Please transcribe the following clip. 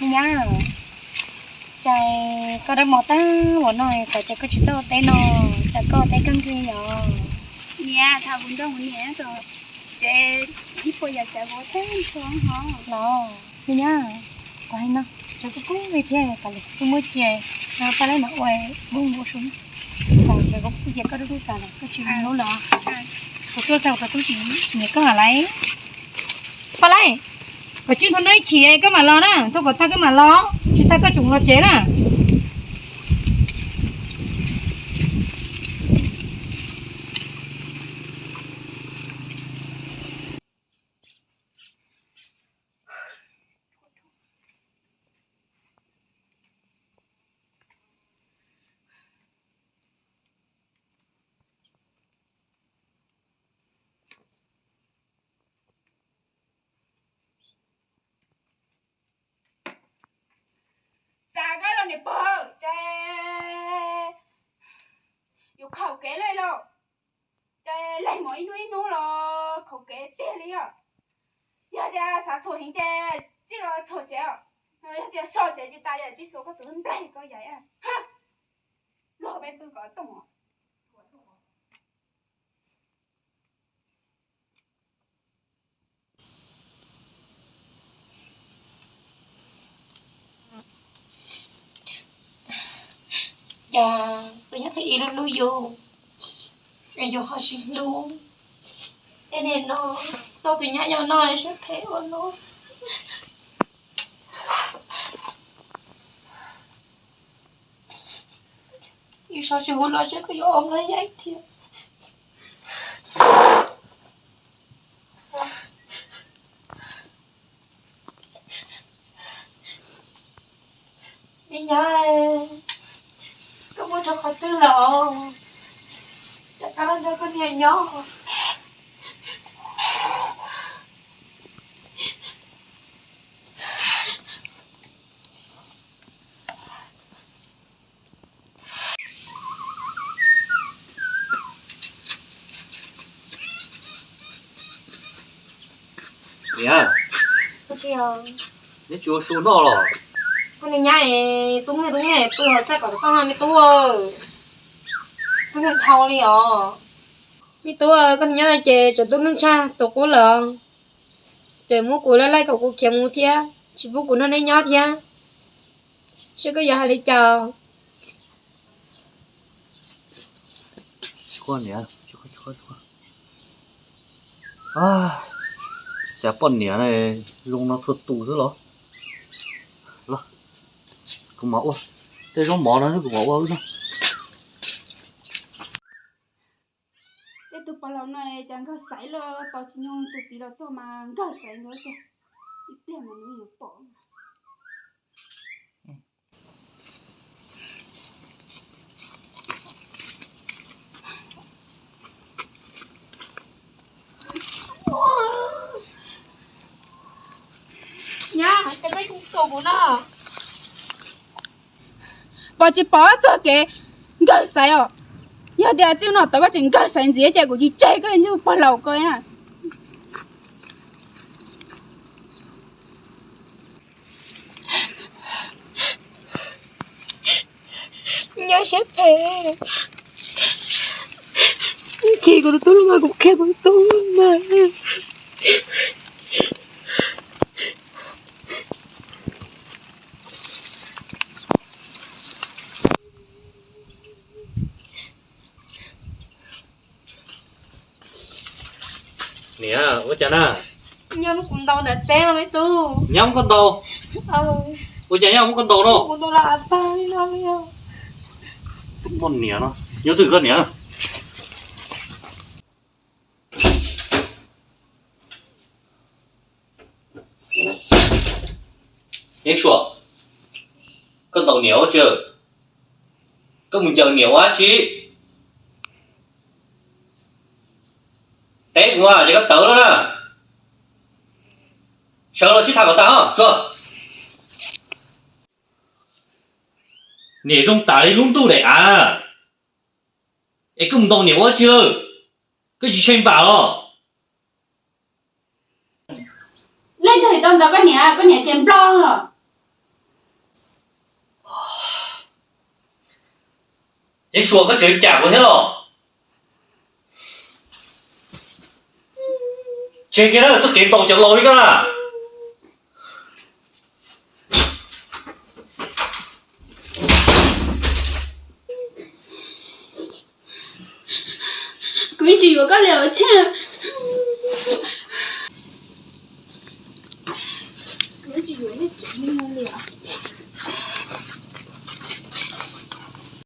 Nyab, cas koj dab mos tag ua no, xav tias koj tsis txawj ua teb no, cas koj ua teb kawg nkaus yom? Niam, tham kuv nrog kuv niam, tsev ib puas yam tsav kuv ua tag nrho hov. Los, me nyab, kuv hais no, tsev kuv kub li thiab, tas li kuv muab cia, pab laib mam ua, muab ua su, tsev kuv kub ces koj dub dub tas lawm, koj tsis hlub lawm. Kuv tuaj txog kuv tub tsis nyiam koj lawm. Pab laib, koj tsis tau noj ib chim koj mam los na, tuaj kom tag koj mam los, tsis tag koj tseem los tsev na. Txav koj los niam pog, ces yus khaum kev lawm los, ces lees mov ib hnub ib hnub los khaum kev tiag li os. Yog tias xav txhuam heev ces txij los txhuam tsev os. Yog tias so tsev tsis tas ces tsis xuas koj tus nplaig koj yaim. Luag peb pw kom tooj. Cas tus nyab ib lub hlub yus, yus ho tsis hlub. Tej niag no, tau tus nyab yau no siab phem ua luaj. Yus sau tsis huv los tsev koj yuav ua nplooj yaib thiab. Me nyab, koj mus rau qhov twg lawm? Rov qab los nrog koj niam nyob. Niam, neb tsis ua su noj los? Koj niag nyab es tub nkeeg tub nkeeg pw hauv txaj kom tau me tub. Tub nkeeg dhau li os. Me tub, koj niag nyab no ces tsam tub nkeeg tshaj tus qub lawm, ces muab kuv laij laij kom kuv khiav mus thiab, tsis pub kuv nrog neb nyob thiab. Seb koj yuav hais li cas? Cas poj niam zoo no txhua tus xwb los? Los, kuv mam ua tej zaub mov no kuv mam ua wb noj. Tej tus pog laus no cas nkawg xaiv lawm, tos tsis nyoog tus txiv los txog mas nkawg xaiv nkawd tiag. Ib pliag mas nws yuav pom. Nyab, koj txhob tua kuv no. Pom tsis pom txog kev nkawg xaiv os. Yog tias txij no tod koj tseem nkawg xaiv ntxiv ces kuv tsis tseg koj ib ntsuj pog laus ko na. Nyab siab phem. Chim kuv tus tub los mas kuv qhia kuv tus tub mas. Niam, ua cas na? Nyab muab kuv ntaus ntawm teb no me tub. Nyab muab koj ntaus? Ua cas nyab muab koj ntaus no? Kuv ntaus lam tag li no li. Tus poj niam no, nyob twg koj niam? Yeeb Suam, koj ntaus niam ua tsi? Koj mus ncaws niam ua dab tsi? Teb kuv mas ces koj tawv lawm na. Sawv los sib tham kom tag os, tsuag. Niam zoo tas li lub ntuj daim av na, es koj mus ntaus niam ua dab tsi lawm? Koj tsis tsheej npam los? Leej twg tau ntaus koj niam, koj niam ces nplog los? Yeeb Suas, koj tseem cam kuv thiab los? Tseg kiag na, txoj kev ntaus cov laus li koj na. Kuv tsis yuav koj li os Tsheej.